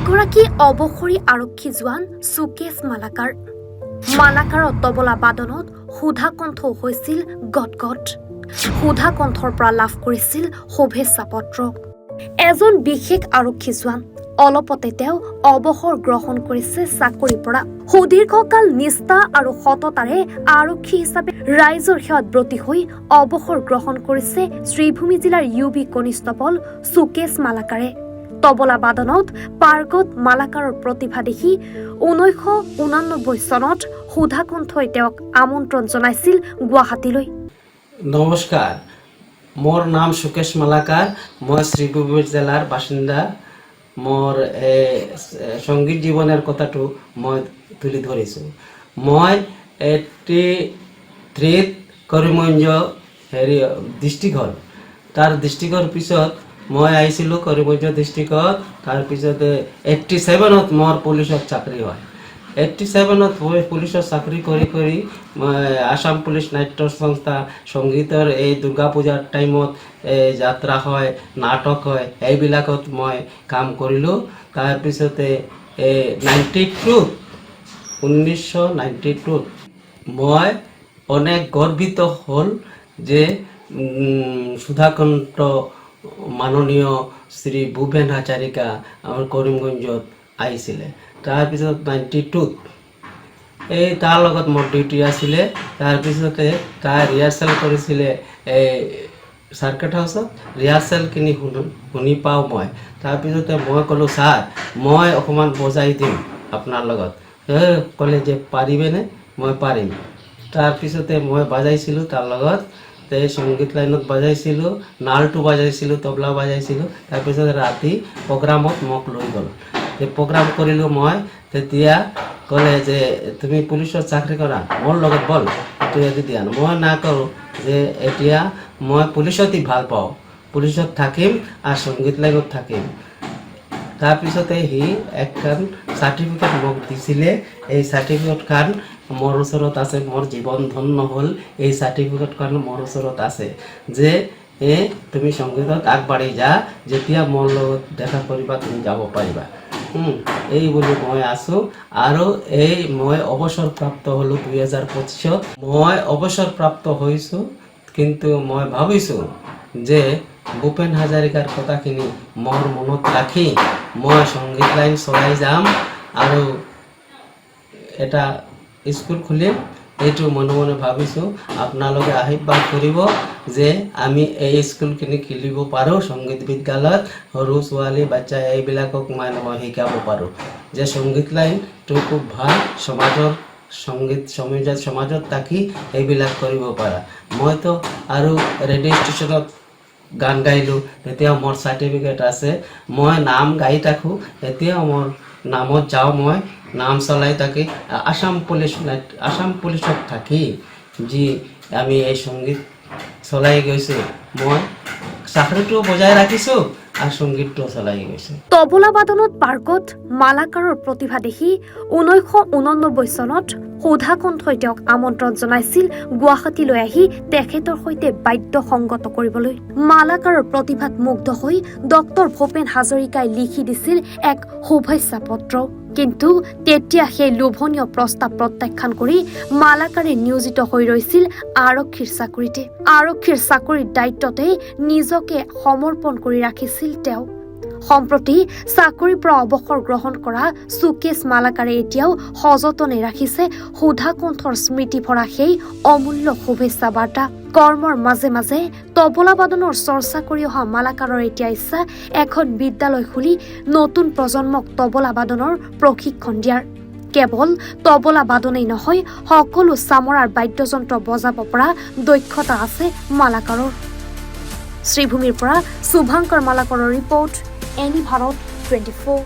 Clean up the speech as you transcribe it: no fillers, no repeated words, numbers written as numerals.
এগৰাকী অৱসৰী আৰক্ষী জোৱান সুকেশ মালাকাৰ। মালাকাৰৰ তবলা বাদনত সুধাকণ্ঠ হৈছিল গদগদ। সুধাকণ্ঠৰ পৰা লাভ কৰিছিল শুভেচ্ছা পত্ৰ। এজন বিশেষ আৰক্ষী জোৱান, অলপতে তেওঁ অৱসৰ গ্ৰহণ কৰিছে চাকৰিৰ পৰা। সুদীৰ্ঘকাল নিষ্ঠা আৰু সততাৰে আৰক্ষী হিচাপে ৰাইজৰ সেৱাত ব্ৰতী হৈ অৱসৰ গ্ৰহণ কৰিছে শ্ৰীভূমি জিলাৰ ইউ বি কনিষ্টবল সুকেশ মালাকাৰে। তবলা বাদনত পাৰ্গত মালাকাৰৰ প্ৰতিভা দেখি 1989 চনত সুধাকণ্ঠই তেওঁক আমন্ত্ৰণ জনাইছিল গুৱাহাটীলৈ। নমস্কাৰ, মোৰ নাম সুকেশ মালাকাৰ। মই শ্ৰীভূমি জিলাৰ বাসিন্দা। মোৰ সংগীত জীৱনৰ কথাটো মই তুলি ধৰিছোঁ। মই 83ত কৰিমগঞ্জ হেৰি ডিষ্ট্ৰিক্ট হ'ল, তাৰ ডিষ্ট্ৰিক্টৰ পিছত মই আহিছিলোঁ কৰিমগঞ্জ ডিষ্ট্ৰিক্টত। তাৰপিছতে 87ত মোৰ পুলিচত চাকৰি হয়। 87ত মই পুলিচত চাকৰি কৰি কৰি মই আসাম পুলিচ নাট্য সংস্থা, সংগীতৰ এই দুৰ্গা পূজাৰ টাইমত এই যাত্ৰা হয়, নাটক হয়, এইবিলাকত মই কাম কৰিলোঁ। তাৰপিছতে এই 92ত, 1992ত মই অনেক গৰ্বিত হ'ল যে সুধাকণ্ঠ মাননীয় শ্ৰী ভূপেন হাজাৰিকা আমাৰ কৰিমগঞ্জত আহিছিলে। তাৰপিছত 92ত এই তাৰ লগত মোৰ ডিউটি আছিলে। তাৰপিছতে তাৰ ৰিহাৰ্চেল কৰিছিলে এই চাৰ্কিট হাউচত। ৰিহাৰ্চেলখিনি শুনি শুনি পাওঁ মই। তাৰপিছতে মই ক'লোঁ, "ছাৰ, মই অকণমান বজাই দিম আপোনাৰ লগত।" ক'লে যে পাৰিবেনে? মই পাৰিম। তাৰপিছতে মই বাজাইছিলোঁ তাৰ লগত। তে সংগীত লাইনত বাজাইছিলোঁ, নালটো বাজাইছিলোঁ, তবলা বাজাইছিলোঁ। তাৰপিছত ৰাতি প্ৰগ্ৰামত মোক লৈ গ'ল। প্ৰগ্ৰাম কৰিলোঁ মই। তেতিয়া ক'লে যে তুমি পুলিচত চাকৰি কৰা, মোৰ লগত ব'ল, এইটো ইয়াতে দিয়া। মই না কৰোঁ যে এতিয়া মই পুলিচতেই ভাল পাওঁ, পুলিচত থাকিম আৰু সংগীত লাইনত থাকিম। তাৰপিছতে সি এখন চাৰ্টিফিকেট মোক দিছিলে। এই চাৰ্টিফিকেটখন মোৰ ওচৰত আছে। মোৰ জীৱন ধন্য হ'ল, এই চাৰ্টিফিকেটখন মোৰ ওচৰত আছে যে তুমি সংগীতত আগবাঢ়ি যা, যেতিয়া মোৰ লগত দেখা কৰিবা তুমি যাব পাৰিবা। এই বুলি মই আছোঁ। আৰু এই মই অৱসৰপ্ৰাপ্ত হ'লোঁ 2025ত। মই অৱসৰপ্ৰাপ্ত হৈছোঁ, কিন্তু মই ভাবিছোঁ যে ভূপেন হাজাৰিকাৰ কথাখিনি মোৰ মনত ৰাখি মই সংগীত লাইন চলাই যাম আৰু এটা স্কুল খুলিম। এইটো মনে মনে ভাবিছোঁ। আপোনালোকে আশীৰ্বাদ কৰিব যে আমি এই স্কুলখিনি খুলিব পাৰোঁ। সংগীত বিদ্যালয়ত সৰু ছোৱালী, বাচ্চা এইবিলাকক মানে মই শিকাব পাৰোঁ যে সংগীত লাইনটো খুব ভাল। সমাজৰ সংগীত সমাজত থাকি এইবিলাক কৰিব পাৰা। মইতো আৰু ৰেডিঅ' ষ্টেচনত গান গাইলোঁ, তেতিয়াও মোৰ চাৰ্টিফিকেট আছে। মই নাম গাই থাকোঁ, এতিয়াও মোৰ নামত যাওঁ, মই নাম চলাই থাকি আসাম পুলিচ, আসাম পুলিচত থাকি যি আমি এই সংগীত চলাই গৈছোঁ, মই চাকৰিটোও বজাই ৰাখিছোঁ আৰু সংগীতটোও চলাই গৈছোঁ। তবলা বাদনত পাৰ্গত মালাকাৰৰ প্ৰতিভা দেখি 1989 চনত সুধাকণ্ঠই তেওঁক আমন্ত্ৰণ জনাইছিল গুৱাহাটীলৈ আহি তেখেতৰ সৈতে বাদ্য সংগত কৰিবলৈ। মালাকাৰৰ প্ৰতিভাত মুগ্ধ হৈ ডক্টৰ ভূপেন হাজৰিকাই লিখি দিছিল এক শুভেচ্ছা পত্ৰ। কিন্তু তেতিয়া সেই লোভনীয় প্ৰস্তাৱ প্ৰত্যাখ্যান কৰি মালাকাৰে নিয়োজিত হৈ ৰৈছিল আৰক্ষীৰ চাকৰিতে। আৰক্ষীৰ চাকৰিৰ দায়িত্বতেই নিজকে সমৰ্পণ কৰি ৰাখিছিল তেওঁ। সম্প্ৰতি চাকৰিৰ পৰা অৱসৰ গ্ৰহণ কৰা সুকেশ মালাকাৰে এতিয়াও সযতনে ৰাখিছে সুধাকণ্ঠৰ স্মৃতি ভৰা সেই অমূল্য শুভেচ্ছা বাৰ্তা। কৰ্মৰ মাজে মাজে তবলা বাদনৰ চৰ্চা কৰি অহা মালাকাৰৰ এতিয়া ইচ্ছা এখন বিদ্যালয় খুলি নতুন প্ৰজন্মক তবলা বাদনৰ প্ৰশিক্ষণ দিয়াৰ। কেৱল তবলা বাদনেই নহয়, সকলো চামৰাৰ বাদ্যযন্ত্ৰ বজাব পৰা দক্ষতা আছে মালাকাৰৰ। শ্ৰীভূমিৰ পৰা শুভাংকৰ মালাকৰৰ ৰিপৰ্ট, এনি ভাৰত 24।